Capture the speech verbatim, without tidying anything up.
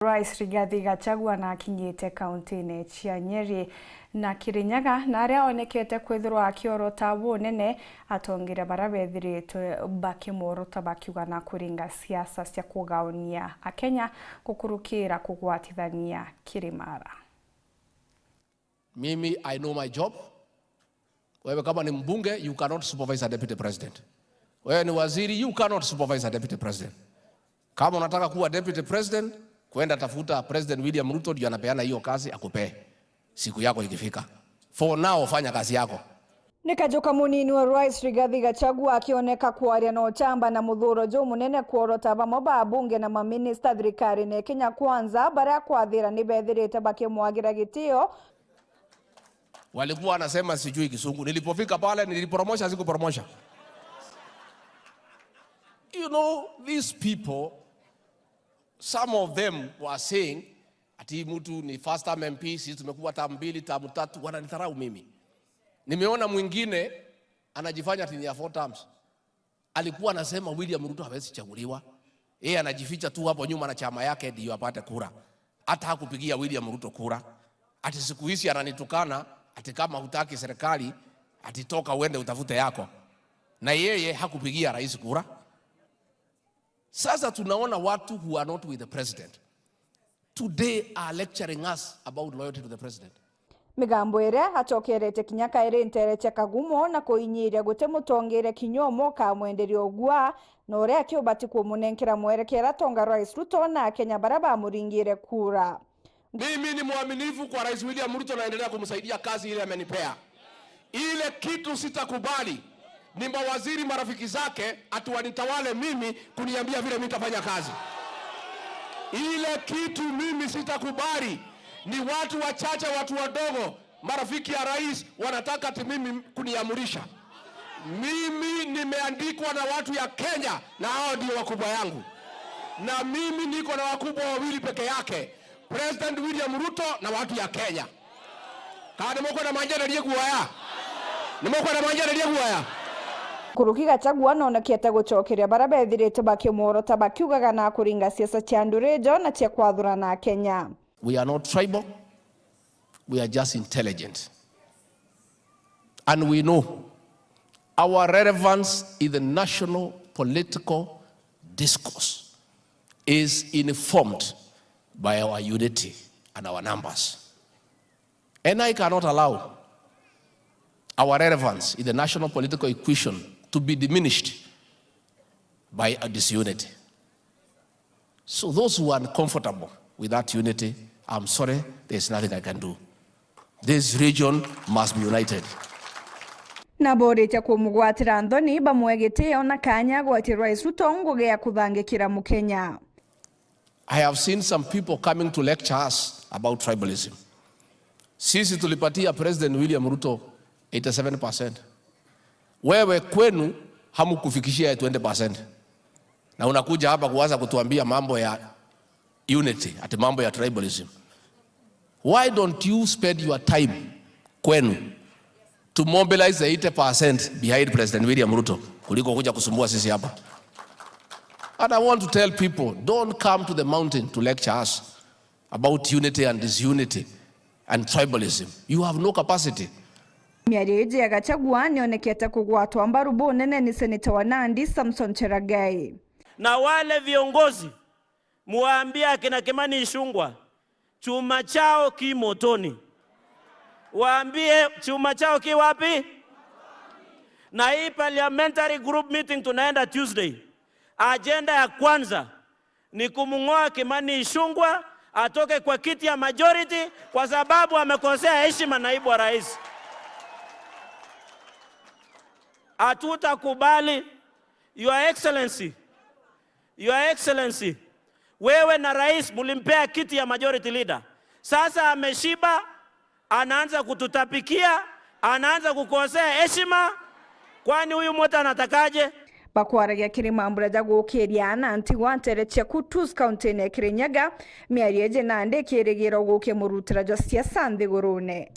Rais Rigathi Gachagua na akinyite kaunti-ini cia Nyeri na Kirinyaga, na aria onekete kwithirwa akiorota bunene atongeria baria bethiritwe bakimworota bakiuga na kuringa siasa cia kugaunia Akenya gukurukira kugwatithania kirimara. Mimi, I know my job. Wewe kama ni mbunge, you cannot supervise a deputy president. Wewe ni waziri, you cannot supervise a deputy president. Kama unataka kuwa deputy president, kwenda tafuta President William Ruto, ndio anapeana hiyo kazi akupee siku yako ikifika. For now, fanya kazi yako. Ni kajuka munini wa Rais Rigathi Gachagua akioneka kwaria na uchamba na muthuro jumunene kuorota bamwe ba abunge na maminista thirikarine Kenya Kwanza, baria kwathira ni bethirite bakimwagira gitio. Walikuwa wanasema sijui Kisungu. Nilipofika pale, nilipromosha, sikupromosha. You know, these people, some of them were saying, ati mtu ni first term M P, sisi tumekuwa term mbili, term tatu, wananidharau mimi. Nimeona mwingine anajifanya ati ni ya four terms. Alikuwa anasema William Ruto hawezi chaguliwa. Yeye anajificha tu hapo nyuma na chama yake ndio apate kura. Hata hakupigia William Ruto kura. Ati siku hizi ananitukana, ati kama hutaki serikali, ati toka uende utafute yako. Na yeye hakupigia rais kura. Sasa tunaona watu who are not with the president today are lecturing us about loyalty to the president. Migambo iria acokerete kinya kairi nteere cia kagumo na kuinyiria guti mutongeria kinya umwe ukamwenderia ugua, na uria akiubati kumunenkera mwerekera tonga Rais Ruto na Akenya baria bamuringire kura. Mimi ni mwaminifu kwa Rais William Ruto, naendelea kumsaidia kazi ile amenipea. Ile kitu sitakubali ni mawaziri marafiki zake ati wanitawale mimi kuniambia vile mimi nitafanya kazi. Ile kitu mimi sitakubali ni watu wachache, watu wadogo, marafiki ya rais wanataka ati mimi kuniamurisha. Mimi nimeandikwa na watu ya Kenya na hao ndio wakubwa yangu. Na mimi niko na wakubwa wawili peke yake, President William Ruto na watu ya Kenya. Kana nimukwenda manjererie guoya? Nimukwenda manjererie guoya? Nkuruki Gachagua nonekete gucokeria baria bethirite bakimworota bakiugaga na kuringa siasa cia ndurijo na cia kwathurana Akenya. We are not tribal. We are just intelligent. And we know our relevance in the national political discourse is informed by our unity and our numbers. And I cannot allow our relevance in the national political equation to be diminished by a disunity. So those who are uncomfortable with that unity, I'm sorry, there's nothing I can do. This region must be united. Na boritie kumugwatira nthoni, bamwe gitio na kanya agwatie Rais Ruto ngugi ya kuthangikira Mukenya. I have seen some people coming to lecture us about tribalism. Sisi tulipatia President William Ruto eighty-seven percent. Wewe kwenu hamukufikishia twenty percent. Na unakuja hapa kuanza kutuambia mambo ya unity, ati mambo ya tribalism. Why don't you spend your time kwenu to mobilize the eighty percent behind President William Ruto kuliko kuja kusumbua sisi hapa? And I want to tell people, don't come to the mountain to lecture us about unity and disunity and tribalism. You have no capacity. Miario iji ya Gachagua nionekete kugwatwa mbaru bunene ni seneta wa Nandi, Samson Cherargei. Na wale viongozi, muwaambie akina Kimani Ichung'wah, chuma chao ki motoni. Waambie chuma chao ki wapi? Na hii parliamentary group meeting tunaenda Tuesday, ajenda ya kwanza ni kumng'oa Kimani Ichung'wah atoke kwa kiti ya majority kwa sababu amekosea heshima naibu wa rais. Hatutakubali, Your Excellency. Your Excellency, wewe na rais mulimpea kiti ya majority leader. Sasa ameshiba, anaanza kututapikia, anaanza kukosea heshima. Kwani huyu mtu anatakaje? Bakwaragia kiri mambura ja gukiria ana ntigwa ntere cia Kutus, kaunti-ini ya Kirinyaga, miario iji nandi ikirigirwa gukia murutira jwa siasa nthigurune.